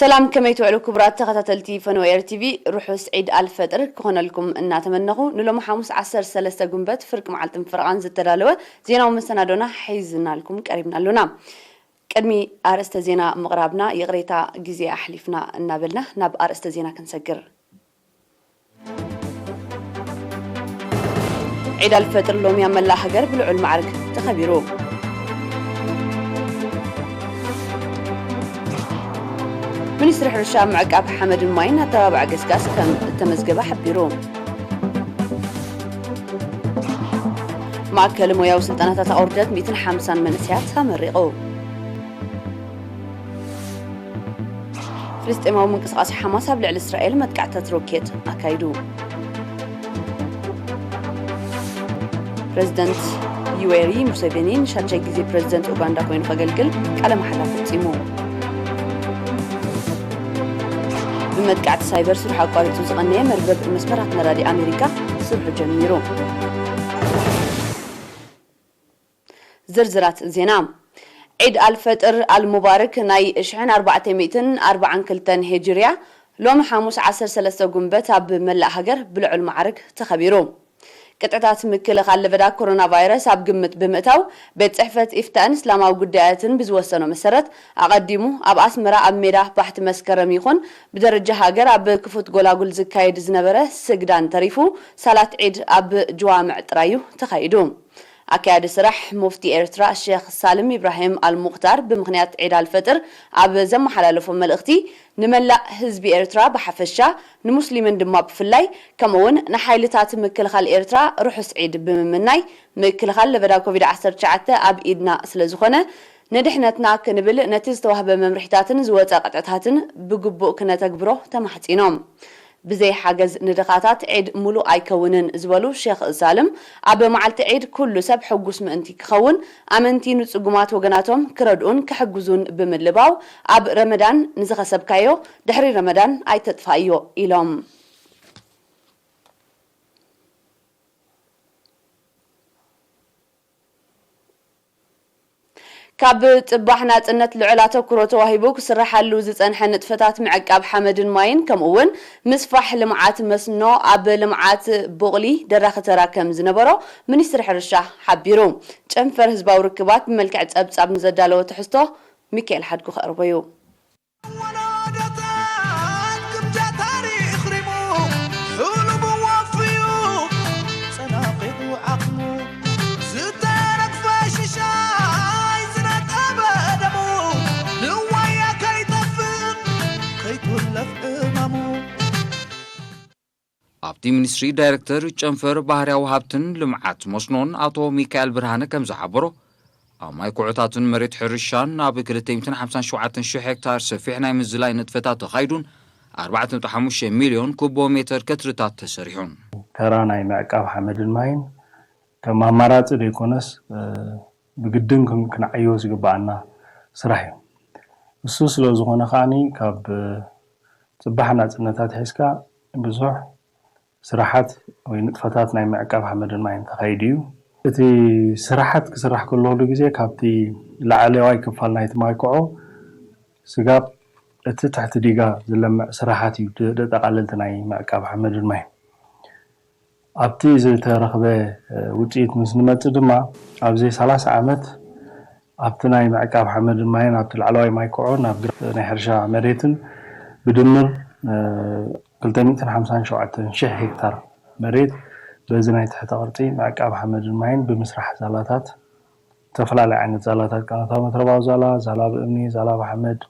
ሰላም፣ ከመይ ትውዕሉ ክቡራት ተኸታተልቲ ፈነወ ኤር ቲቪ? ርሑስ ዒድ ኣልፈጥር ክኾነልኩም እናተመነኹ፣ ንሎሚ ሓሙስ ዓሰርተ ሰለስተ ጉንበት ፍርቂ መዓልትን ፈረቓን ዝተዳለወ ዜናዊ መሰናዶና ሒዝናልኩም ቀሪብና ኣሎና። ቅድሚ ኣርእስተ ዜና ምቕራብና ይቕሬታ ግዜ ኣሕሊፍና እናበልና ናብ ኣርእስተ ዜና ክንሰግር። ዒድ ኣልፈጥር ሎሚ ኣብ መላእ ሃገር ብልዑል ማዕርግ ተኸቢሩ። ሚኒስትሪ ሕርሻ ምዕቃብ ሓመድን ማይን ኣተባባዕ ገስጋስ ከም እተመዝገበ ሓቢሩ። ማእከል ሞያዊ ስልጠናታት ኣቑርደት ሚእትን ሓምሳን መንእሰያት ኣመሪቑ። ፍልስጤማዊ ምንቅስቓስ ሓማስ ኣብ ልዕሊ እስራኤል መጥቃዕትታት ሮኬት ኣካይዱ። ፕረዚደንት ዩዌሪ ሙሴቬኒ ንሻድሻይ ግዜ ፕረዚደንት ኡጋንዳ ኮይኑ ከገልግል ቃለ መሓላ ፈጺሙ። ብመጥቃዕቲ ሳይበር ስርሑ ኣቋሪጹ ዝቐነየ መርበብ መስመራት ነዳዲ ኣሜሪካ ስርሑ ጀሚሩ። ዝርዝራት ዜና። ዒድ ኣልፈጥር ኣልሙባርክ ናይ ሽሕን ኣርባዕተ ሚእትን ኣርባዓን ክልተን ሄጅርያ ሎሚ ሓሙስ ዓሰርተ ሰለስተ ጉንበት ኣብ መላእ ሃገር ብልዑል ማዕርግ ተኸቢሩ። ቅጥዕታት ምክልኻል ለበዳ ኮሮና ቫይረስ ኣብ ግምት ብምእታው፣ ቤት ጽሕፈት ኢፍታእን እስላማዊ ጉዳያትን ብዝወሰኖ መሰረት፣ ኣቐዲሙ ኣብ ኣስመራ ኣብ ሜዳ ባሕቲ መስከረም ይኹን ብደረጃ ሃገር ኣብ ክፉት ጎላጉል ዝካየድ ዝነበረ ስግዳን ተሪፉ፣ ሳላት ዒድ ኣብ ጅዋምዕ ጥራይ እዩ ተኻይዱ። ኣካያዲ ስራሕ ሙፍቲ ኤርትራ ሼኽ ሳልም ኢብራሂም ኣልሙኽታር ብምኽንያት ዒድ ኣልፈጥር ኣብ ዘመሓላለፎ መልእኽቲ፣ ንመላእ ህዝቢ ኤርትራ ብሓፈሻ፣ ንሙስሊምን ድማ ብፍላይ፣ ከምኡ'ውን ንሓይልታት ምክልኻል ኤርትራ ርሑስ ዒድ ብምምናይ፣ ምክልኻል ለበዳ ኮቪድ ዓሰርተ ትሽዓተ ኣብ ኢድና ስለ ዝኾነ፣ ንድሕነትና ክንብል ነቲ ዝተዋህበ መምርሒታትን ዝወጸ ቅጥዕታትን ብግቡእ ክነተግብሮ ተማሕጺኖም። ብዘይ ሓገዝ ንድኻታት ዒድ ሙሉእ ኣይከውንን ዝበሉ ሼኽ ሳልም፣ ኣብ መዓልቲ ዒድ ኩሉ ሰብ ሕጉስ ምእንቲ ክኸውን፣ ኣመንቲ ንጽጉማት ወገናቶም ክረድኡን ክሕግዙን ብምልባው፣ ኣብ ረመዳን ንዝኸሰብካዮ ድሕሪ ረመዳን ኣይተጥፋእዮ ኢሎም። ካብ ጽባሕ ናጽነት ልዑል ኣተኩሮ ተዋሂቡ ክስረሓሉ ዝጸንሐ ንጥፈታት ምዕቃብ ሓመድን ማይን፣ ከምኡ እውን ምስፋሕ ልምዓት መስኖ ኣብ ልምዓት ቡቕሊ ደራኺ ተራ ከም ዝነበሮ ሚኒስትሪ ሕርሻ ሓቢሩ። ጨንፈር ህዝባዊ ርክባት ብመልክዕ ጸብጻብ ንዘዳለወ ትሕዝቶ ሚካኤል ሓድጉ ከቕርቦ እዩ። ወለዶታት ግምጃ ታሪኽ ሪሙ፣ ሕሉሙ ወፍዩ፣ ጸናቒቑ ዓቕሙ፣ ዝተረግፈ ሽሻይ ዝነጠበ ደሙ፣ ንዋያ ከይጠፍእ ከይጉለፍ ዕማሙ። ኣብቲ ሚኒስትሪ ዳይሬክተር ጨንፈር ባህርያዊ ሃብትን ልምዓት መስኖን ኣቶ ሚካኤል ብርሃነ ከም ዝሓበሮ፣ ኣብ ማይ ኩዖታትን መሬት ሕርሻን ኣብ ክልተ ሚእትን ሓምሳን ሸውዓተን ሽሕ ሄክታር ሰፊሕ ናይ ምዝላይ ንጥፈታት ተኻይዱን ኣርባዕተ ነጥቢ ሓሙሽተ ሚልዮን ኩቦ ሜተር ከትርታት ተሰሪሑን። ተራ ናይ ምዕቃብ ሓመድን ማይን ከም ኣማራጺ ዘይኮነስ፣ እ፣ ብግድን ክን-፣ ክንዓዮ ዝግበኣና ስራሕ እዩ። እሱ ስለ ዝኾነ ከኣኒ ካብ ጽባሕ ናጽነታት ሒዝካ ብዙሕ ስራሓት ወይ ንጥፈታት ናይ ምዕቃብ ሓመድን ማይን ተኻይዱ እዩ። እቲ ስራሓት ክስራሕ ከሎ ኩሉ ግዜ ካብቲ ላዕለዋይ ክፋል ናይቲ ማይ ኩዖ ስጋብ እቲ ትሕቲ ዲጋ ዝለምዕ ስራሓት እዩ ደ-፣ ደጠቓለልቲ ናይ ምዕቃብ ሓመድን ማይን። ኣብቲ ዝተረኽበ፣ እ፣ ውጽኢት ምስ ንመጽእ ድማ ኣብዚ ሰላሳ ዓመት ኣብቲ ናይ ምዕቃብ ሓመድን ማይን ኣብቲ ላዕለዋይ ማይ ኩዖን ኣብ ግራት ናይ ሕርሻ መሬትን ብድምር፣ እ፣ ክልተ ሚእትን ሓምሳን ሸውዓተን ሽሕ ሄክታር መሬት በዚ ናይ ትሕተ ቅርጺ ምዕቃብ ሓመድን ማይን ብምስራሕ ዛላታት፣ ዝተፈላለዩ ዓይነት ዛላታት፣ ቀኖታዊ መትረባዊ ዛላ፣ ዛላ ብእምኒ፣ ዛላ ብሓመድ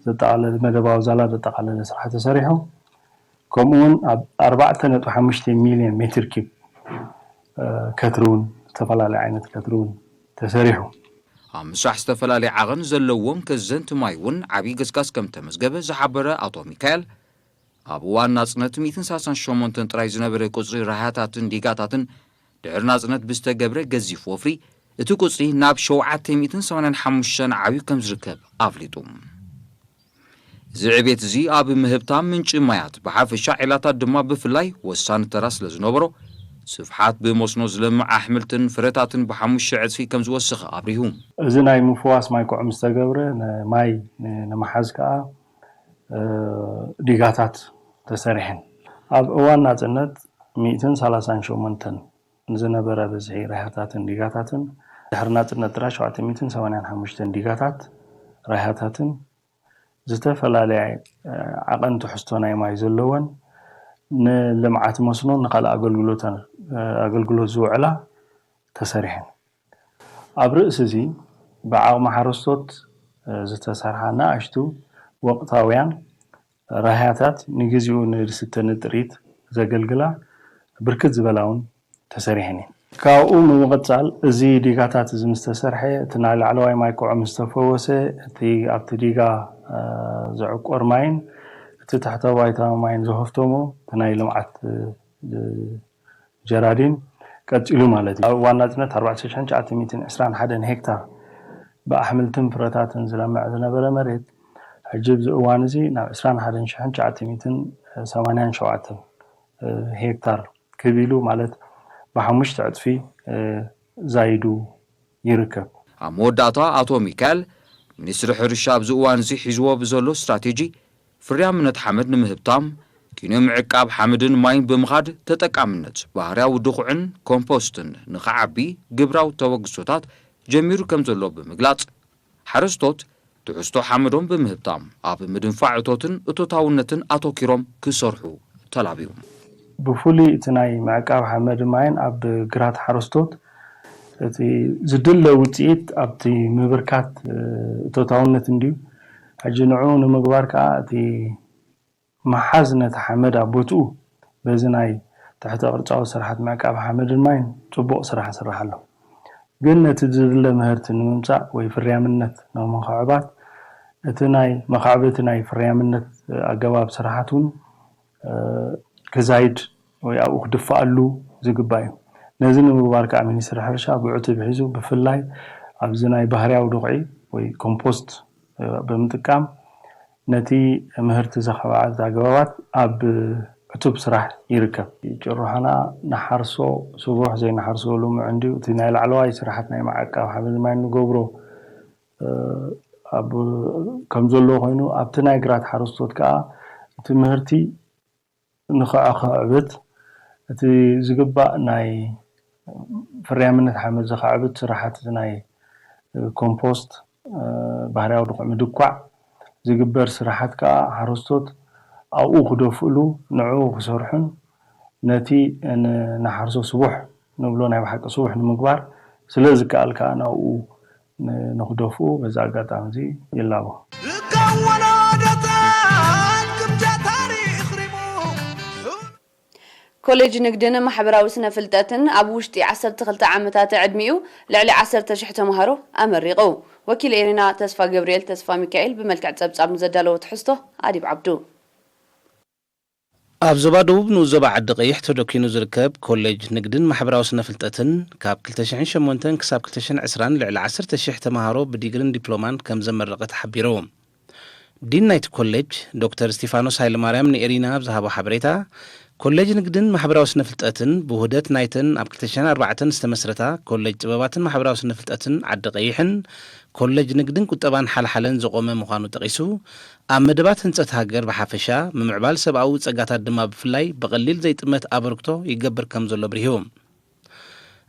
ዘጠቓለለ፣ መደባዊ ዛላ ዘጠቓለለ ስራሕ ተሰሪሑ። ከምኡ እውን ኣብ ኣርባዕተ ነጥቢ ሓሙሽተ ሚልዮን ሜትር ኪብ፣ እ፣ ከትሪ እውን፣ ዝተፈላለዩ ዓይነት ከትሪ እውን ተሰሪሑ። ኣብ ምስራሕ ዝተፈላለዩ ዓቐን ዘለዎም ከዘንቲ ማይ እውን ዓብዪ ገስጋስ ከም ተመዝገበ ዝሓበረ ኣቶ ሚካኤል፣ ኣብ እዋን ናጽነት ሚእትን ሰላሳን ሸሞንተን ጥራይ ዝነበረ ቁጽሪ ራህያታትን ዲጋታትን ድሕሪ ናጽነት ብዝተገብረ ገዚፍ ወፍሪ፣ እቲ ቁጽሪ ናብ ሸውዓተ ሚእትን ሰማንያን ሓሙሽተን ዓብዩ ከም ዝርከብ ኣፍሊጡ። እዚ ዕቤት እዚ ኣብ ምህብታ ምንጪ ማያት ብሓፈሻ፣ ዒላታት ድማ ብፍላይ ወሳኒ ተራ ስለ ዝነበሮ፣ ስፍሓት ብመስኖ ዝለምዕ ኣሕምልትን ፍረታትን ብሓሙሽተ ዕጽፊ ከም ዝወሰኸ ኣብሪሁ። እዚ ናይ ምፍዋስ ማይ ኩዖ ምስ ተገብረ፣ ንማይ ን-፣ ንምሓዝ ከኣ ዲጋታት ተሰሪሐን። ኣብ እዋን ናጽነት ሚእትን ሰላሳን ሸሞንተን ንዝነበረ ብዝሒ ራህያታትን ዲጋታትን፣ ድሕሪ ናጽነት ጥራይ ሸውዓተ ሚእትን ሰማንያን ሓሙሽተን ዲጋታት፣ ራህያታትን ዝተፈላለያ ዓቐን ትሕዝቶ ናይ ማይ ዘለወን፣ ንልምዓት መስኖን ንኻልእ ኣገልግሎት ዝውዕላ ተሰሪሐን። ኣብ ርእሲ እዚ፣ ብዓቕሚ ሓረስቶት ዝተሰርሓ ንኣሽቱ ወቕታውያን ራህያታት፣ ንግዚኡ ንዝስተ ንጥሪት ዘገልግላ ብርክት ዝበላ እውን ተሰሪሐን እየን። ካብኡ ብምቕጻል፣ እዚ ዲጋታት እዚ ምስ ተሰርሐ፣ እቲ ናይ ላዕለዋይ ማይ ኮዖ ምስ ተፈወሰ፣ እቲ ኣብቲ ዲጋ ዝዕቆር ማይን እቲ ታሕተዋይ ባይታ ማይን ዝኸፍተሞ እቲ ናይ ልምዓት ጀራዲን ቀጺሉ ማለት እዩ። ኣብ እዋን ናጽነት ኣርባዕተ ሽሕን ትሽዓተ ሚእትን ዕስራን ሓደን ሄክታር ብኣሕምልትን ፍረታትን ዝለምዕ ዝነበረ መሬት፣ ሕጂ ኣብዚ እዋን እዚ ናብ ዕስራን ሓደን ሽሕን ትሽዓተ ሚእትን ሰማንያን ሸውዓተን ሄክታር ክብ ኢሉ፣ ማለት ብሓሙሽተ ዕጽፊ ዛይዱ ይርከብ። ኣብ መወዳእታ ኣቶ ሚካኤል፣ ሚኒስትሪ ሕርሻ ኣብዚ እዋን እዚ ሒዝዎ ብዘሎ ስትራቴጂ ፍርያምነት ሓመድ ንምህብታም፣ ኪኖ ምዕቃብ ሓመድን ማይን ብምኻድ ተጠቃምነት ባህርያዊ ድኹዕን ኮምፖስትን ንኽዓቢ ግብራዊ ተበግሶታት ጀሚሩ ከም ዘሎ ብምግላጽ፣ ሓረስቶት ትሕዝቶ ሓመዶም ብምህብታም ኣብ ምድንፋዕ እቶትን እቶታውነትን ኣተኪሮም ክሰርሑ ተላብዩ። ብፍሉይ እቲ ናይ ምዕቃብ ሓመድን ማይን ኣብ ግራት ሓረስቶት እቲ ዝድለ ውጽኢት ኣብቲ ምብርካት እቶታውነት እንድዩ። ሕጂ ንዕኡ ንምግባር ከኣ እቲ ምሓዝ ነቲ ሓመድ ኣብ ቦትኡ በዚ ናይ ትሕተ ቅርጻዊ ስራሓት ምዕቃብ ሓመድን ማይን ጽቡቕ ስራሕ ይስራሕ ኣሎ። ግን ነቲ ዝድለ ምህርቲ ንምምጻእ ወይ ፍርያምነት ንምኽዕባት፣ እቲ ናይ መኻዕበቲ ናይ ፍርያምነት ኣገባብ ስራሓት እውን ክዛይድ ወይ ኣብኡ ክድፍኣሉ ዝግባእ እዩ። ነዚ ንምግባር ከኣ ሚኒስትሪ ሕርሻ ብዕቱብ ሒዙ፣ ብፍላይ ኣብዚ ናይ ባህርያዊ ድኹዒ ወይ ኮምፖስት ብምጥቃም፣ ነቲ ምህርቲ ዘኻዕብት ኣገባባት ኣብ ዕቱብ ስራሕ ይርከብ። ጭርሖና ንሓርሶ ስቡሕ ዘይንሓርሶ ልሙዕ እንድዩ። እቲ ናይ ላዕለዋይ ስራሓት ናይ ምዕቃብ ሓመድን ማይን ንገብሮ ኣብ ከም ዘሎ ኮይኑ፣ ኣብቲ ናይ ግራት ሓረስቶት ከኣ እቲ ምህርቲ ንኽዕብት እቲ ዝግባእ ናይ ፍርያምነት ሓመድ ዘኻዕብት ስራሓት ናይ ኮምፖስት፣ ባህርያዊ ድኹዒ ምድኳዕ ዝግበር ስራሓት ከኣ ሓረስቶት ኣብኡ ክደፍእሉ፣ ንዕኡ ክሰርሑን ነቲ ንሓርሶ ስቡሕ ንብሎ ናይ ብሓቂ ስቡሕ ንምግባር ስለ ዝከኣል ከኣ ናብኡ ንኽደፍኡ በዚ ኣጋጣሚ እዚ ይላቦ። ኮሌጅ ንግድን ማሕበራዊ ስነ ፍልጠትን ኣብ ውሽጢ ዓሰርተ ክልተ ዓመታት ዕድሚኡ ልዕሊ ዓሰርተ ሽሕ ተምሃሮ ኣመሪቑ። ወኪል ኤሪና ተስፋ ገብርኤል ተስፋ ሚካኤል ብመልክዕ ጸብጻብ ንዘዳለዎ ትሕዝቶ ኣዲብ ዓብዱ። ኣብ ዞባ ደቡብ ንኡስ ዞባ ዓዲ ቀይሕ ተደኪኑ ዝርከብ ኮሌጅ ንግድን ማሕበራዊ ስነ ፍልጠትን ካብ ክልተ ሽሕን ሸሞንተን ክሳብ ክልተ ሽሕን ዕስራን ልዕሊ ዓሰርተ ሽሕ ተምሃሮ ብዲግሪን ዲፕሎማን ከም ዘመረቐ ተሓቢሩ። ዲን ናይቲ ኮሌጅ ዶክተር እስቲፋኖስ ሃይለማርያም ንኤሪና ኣብ ዝሃቦ ሓበሬታ፣ ኮሌጅ ንግድን ማሕበራዊ ስነ ፍልጠትን ብውህደት ናይተን ኣብ ክልተ ሽሕን ኣርባዕተን ዝተመስረታ ኮሌጅ ጥበባትን ማሕበራዊ ስነ ፍልጠትን ዓዲ ቀይሕን ኮሌጅ ንግድን ቁጠባን ሓልሓለን ዘቖመ ምዃኑ ጠቒሱ፣ ኣብ መደባት ህንጸት ሃገር ብሓፈሻ፣ ምምዕባል ሰብኣዊ ጸጋታት ድማ ብፍላይ ብቐሊል ዘይጥመት ኣበርክቶ ይገብር ከም ዘሎ ኣብሪሁ።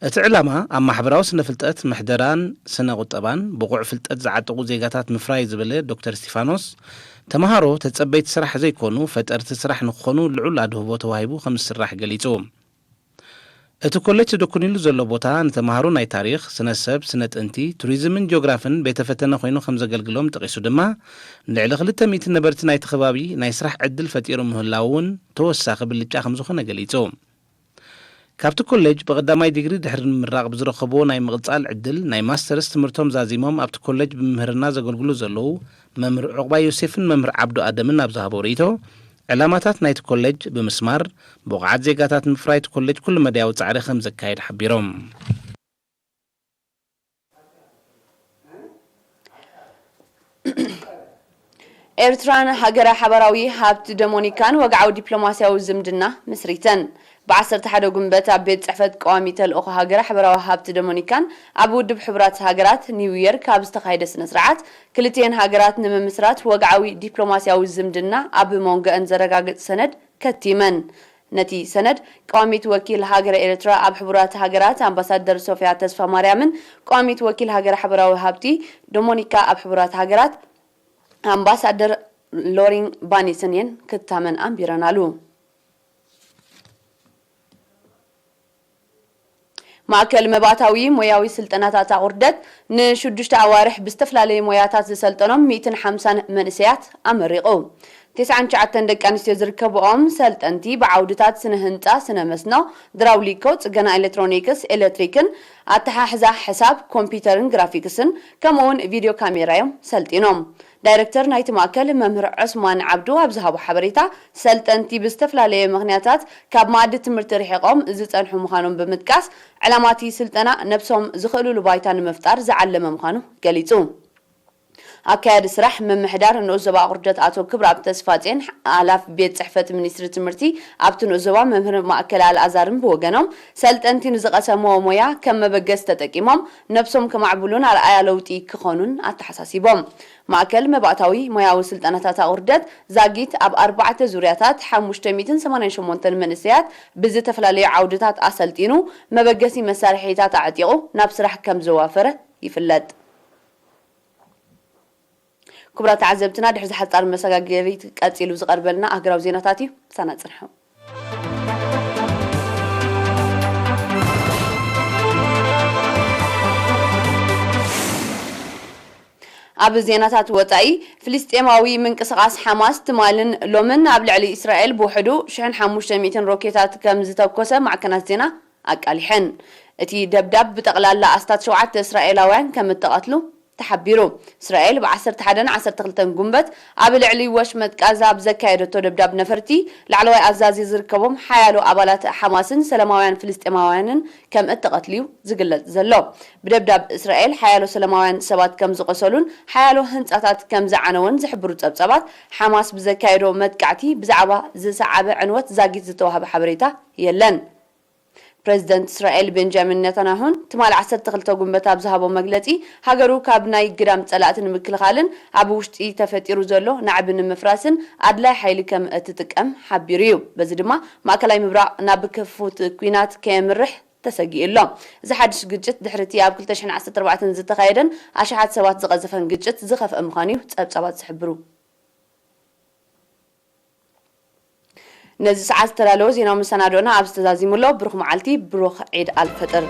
እቲ ዕላማ ኣብ ማሕበራዊ ስነ ፍልጠት፣ ምሕደራን ስነ ቁጠባን ብቑዕ ፍልጠት ዝዓጠቑ ዜጋታት ምፍራይ ዝብል ዶክተር እስቲፋኖስ፣ ተምሃሮ ተጸበይቲ ስራሕ ዘይኮኑ ፈጠርቲ ስራሕ ንክኾኑ ልዑል ኣድህቦ ተዋሂቡ ከም ዝስራሕ ገሊጹ። እቲ ኮሌጅ ተደኩኒሉ ዘሎ ቦታ ንተምሃሮ ናይ ታሪኽ፣ ስነ ሰብ፣ ስነ ጥንቲ፣ ቱሪዝምን ጂኦግራፍን ቤተ ፈተነ ኮይኑ ከም ዘገልግሎም ጠቒሱ ድማ፣ ንልዕሊ ክልተ ሚእቲ ነበርቲ ናይቲ ከባቢ ናይ ስራሕ ዕድል ፈጢሩ ምህላዉ እውን ተወሳኺ ብልጫ ከም ዝኾነ ገሊጹ። ካብቲ ኮሌጅ ብቐዳማይ ዲግሪ ድሕሪ ምምራቕ ብዝረኸብዎ ናይ ምቕጻል ዕድል ናይ ማስተርስ ትምህርቶም ዛዚሞም ኣብቲ ኮሌጅ ብመምህርና ዘገልግሉ ዘለዉ መምህር ዑቕባይ ዮሴፍን መምህር ዓብዱ ኣደምን ኣብ ዝሃብዎ ርእይቶ፣ ዕላማታት ናይቲ ኮሌጅ ብምስማር፣ ብቑዓት ዜጋታት ንምፍራይ እቲ ኮሌጅ ኩሉ መዳያዊ ጻዕሪ ከም ዘካየድ ሓቢሮም። ኤርትራን ሃገረ ሓበራዊ ሃብቲ ደሞኒካን ወግዓዊ ዲፕሎማስያዊ ዝምድና ምስሪተን። ብ ዓሰርተ ሓደ ጉንበት ኣብ ቤት ጽሕፈት ቀዋሚ ተልእኾ ሃገረ ሓበራዊ ሃብቲ ደሞኒካን ኣብ ውድብ ሕቡራት ሃገራት ኒውዮርክ ኣብ ዝተኻየደ ስነ ስርዓት፣ ክልቲኤን ሃገራት ንምምስራት ወግዓዊ ዲፕሎማስያዊ ዝምድና ኣብ መንጎአን ዘረጋግጽ ሰነድ ከቲመን። ነቲ ሰነድ ቀዋሚት ወኪል ሃገረ ኤርትራ ኣብ ሕቡራት ሃገራት ኣምባሳደር ሶፊያ ተስፋ ማርያምን ቀዋሚት ወኪል ሃገረ ሓበራዊ ሃብቲ ደሞኒካ ኣብ ሕቡራት ሃገራት ኣምባሳደር ሎሪን ባኒስን እየን ክታመን ኣንቢረናሉ። ማእከል መባእታዊ ሞያዊ ስልጠናታት ኣቑርደት ንሽዱሽተ ኣዋርሕ ብዝተፈላለየ ሞያታት ዝሰልጠኖም ሚእትን ሓምሳን መንእሰያት ኣመሪቑ። ተስዓን ትሽዓተን ደቂ ኣንስትዮ ዝርከብኦም ሰልጠንቲ ብዓውድታት ስነ ህንጻ፣ ስነ መስኖ፣ ድራውሊኮ፣ ጽገና ኤሌክትሮኒክስ፣ ኤሌክትሪክን ኣተሓሕዛ ሕሳብ፣ ኮምፒውተርን ግራፊክስን ከምኡውን ቪድዮ ካሜራ እዮም ሰልጢኖም። ዳይረክተር ናይቲ ማእከል መምህር ዑስማን ዓብዱ ኣብ ዝሃቦ ሓበሬታ፣ ሰልጠንቲ ብዝተፈላለየ ምኽንያታት ካብ መኣዲ ትምህርቲ ርሒቖም ዝጸንሑ ምዃኖም ብምጥቃስ፣ ዕላማ እቲ ስልጠና ነብሶም ዝኽእሉሉ ባይታ ንምፍጣር ዝዓለመ ምዃኑ ገሊጹ። ኣካያዲ ስራሕ ምምሕዳር ንኡስ ዞባ ኣቑርደት ኣቶ ክብረኣብ ተስፋጼን ሓላፊ ቤት ጽሕፈት ሚኒስትሪ ትምህርቲ ኣብቲ ንኡስ ዞባ መምህር ማእከል ኣልኣዛርን ብወገኖም፣ ሰልጠንቲ ንዝቐሰምዎ ሞያ ከም መበገሲ ተጠቂሞም ነብሶም ከማዕብሉን ኣርኣያ ለውጢ ክኾኑን ኣተሓሳሲቦም። ማእከል መባእታዊ ሞያዊ ስልጠናታት ኣቑርደት ዛጊት ኣብ ኣርባዕተ ዙርያታት ሓሙሽተ ሚእትን ሰማንያን ሸሞንተን መንእሰያት ብዝተፈላለዩ ዓውድታት ኣሰልጢኑ፣ መበገሲ መሳርሒታት ኣዕጢቑ ናብ ስራሕ ከም ዘዋፈረ ይፍለጥ። ክቡራት ተዓዘብትና፣ ድሕሪ እዚ ሓጻር መሰጋገሪት ቀጺሉ ዝቐርበልና ኣህጉራዊ ዜናታት እዩ። ምሳና ጽንሑ። ኣብ ዜናታት ወጻኢ፣ ፍልስጤማዊ ምንቅስቓስ ሓማስ ትማልን ሎምን ኣብ ልዕሊ እስራኤል ብውሕዱ ሽሕን ሓሙሽተ ሚእትን ሮኬታት ከም ዝተኮሰ ማዕከናት ዜና ኣቃሊሐን። እቲ ደብዳብ ብጠቕላላ ኣስታት ሸውዓተ እስራኤላውያን ከም እተቐትሉ ተሓቢሩ። እስራኤል ብ ዓሰርተ ሓደን ዓሰርተ ክልተን ጉንበት ኣብ ልዕሊ ወሽመጥ ቃዛ ኣብ ዘካየደቶ ደብዳብ ነፈርቲ፣ ላዕለዋይ ኣዛዚ ዝርከቦም ሓያሎ ኣባላት ሓማስን ሰላማውያን ፍልስጤማውያንን ከም እተቐትሉ እዩ ዝግለጽ ዘሎ። ብደብዳብ እስራኤል ሓያሎ ሰላማውያን ሰባት ከም ዝቖሰሉን ሓያሎ ህንጻታት ከም ዝዓነወን ዝሕብሩ ጸብጻባት፣ ሓማስ ብዘካየዶ መጥቃዕቲ ብዛዕባ ዝሰዓበ ዕንወት ዛጊት ዝተዋህበ ሓበሬታ የለን። ፕረዚደንት እስራኤል ቤንጃሚን ኔታንያሁን ትማሊ ዓሰርተ ክልተ ጉንበት ኣብ ዝሃቦ መግለጺ፣ ሃገሩ ካብ ናይ ግዳም ጸላእቲ ንምክልኻልን ኣብ ውሽጢ ተፈጢሩ ዘሎ ናዕቢ ንምፍራስን ኣድላይ ሓይሊ ከም እትጥቀም ሓቢሩ እዩ። በዚ ድማ ማእከላይ ምብራቕ ናብ ክፉት ኲናት ከየምርሕ ተሰጊኡ ኣሎ። እዚ ሓድሽ ግጭት ድሕሪ እቲ ኣብ ክልተ ሽሕን ዓሰርተ ኣርባዕተን ዝተኻየደን ኣሽሓት ሰባት ዝቐዘፈን ግጭት ዝኸፍአ ምዃኑ እዩ ጸብጻባት ዝሕብሩ። ነዚ ሰዓት ዝተዳለወ ዜናዊ መሰናዶና ኣብዚ ተዛዚሙ ኣሎ። ብሩኽ መዓልቲ፣ ብሩኽ ዒድ ኣልፈጥር።